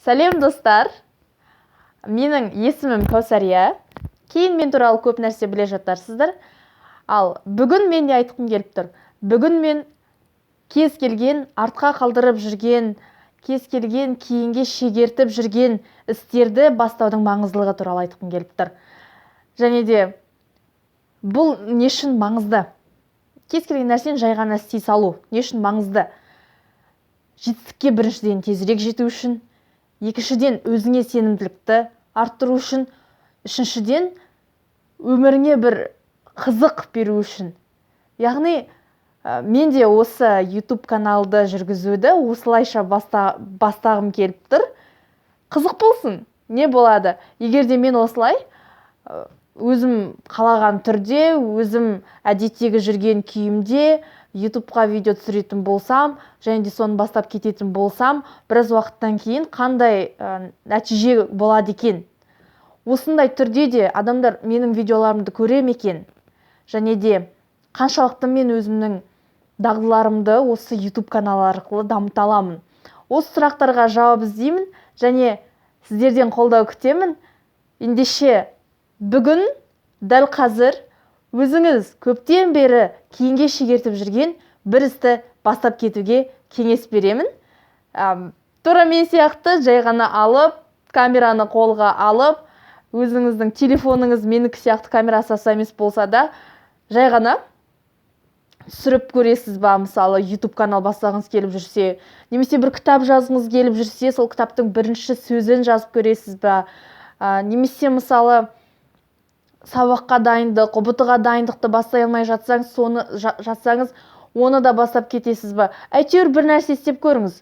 Сәлем, достар! Менің есімім Кәусария. Кейін мен туралы көп нәрсе біле жатарсыздар. Ал бүгін мен не айтқым келіп тұр? Бүгін мен кез келген артқа қалдырып жүрген, кез келген кейінге шегертіп жүрген істерді бастаудың маңыздылығы туралы айтқым келіп тұр. Және де бұл не үшін маңызды? Кез келген нәрсені жай ғана істей салу не үшін маңызды? Жетістікке біріншіден тезірек жету үшін, екіншіден өзіңе сенімділікті арттыру үшін, үшіншіден өміріңе бір қызық беру үшін. Яғни мен де осы YouTube каналды жүргізуді осылайша бастағым келіп тұр. Қызық болсын, не болады? Егер де мен осылай өзім қалаған түрде, өзім әдеттегі жүрген күйімде YouTubeқа видео түсіретін болсам және де соны бастап кететін болсам, біраз уақыттан кейін қандай нәтиже болады екен? Осындай түрде де адамдар менің видеоларымды көре ме екен? Және де қаншалықты мен өзімнің дағдыларымды осы YouTube каналы арқылы дамыта аламын? Осы сұрақтарға жауап іздеймін және сіздерден қолдау күтемін. Ендеше бүгін, дәл қазір өзіңіз көптен бері кейінге шегертіп жүрген бір істі бастап кетуге кеңес беремін. Тура мен сияқты жай ғана алып, камераны қолға алып, өзіңіздің телефоныңыз менікі сияқты камерасы аса емес болса да, жай ғана түсіріп көресіз ба? Мысалы, YouTube канал бастағыңыз келіп жүрсе немесе бір кітап жазғыңыз келіп жүрсе, сол кітаптың бірінші сөзін жазып көресіз ба? Немесе, мысалы, сабаққа дайындық, ҰБТ ға дайындықты бастай алмай жатсаңыз, соны жатсаңыз, оны да бастап кетесіз ба? Әйтеуір бір нәрсе істеп көріңіз.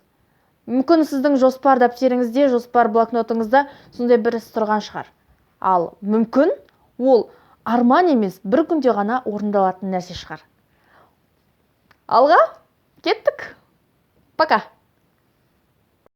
Мүмкін, сіздің жоспар дәптеріңізде, жоспар блокнотыңызда сондай бір іс тұрған шығар. Ал мүмкін, ол арман емес, бір күнде ғана орындалатын нәрсе шығар. Алға кеттік, пока!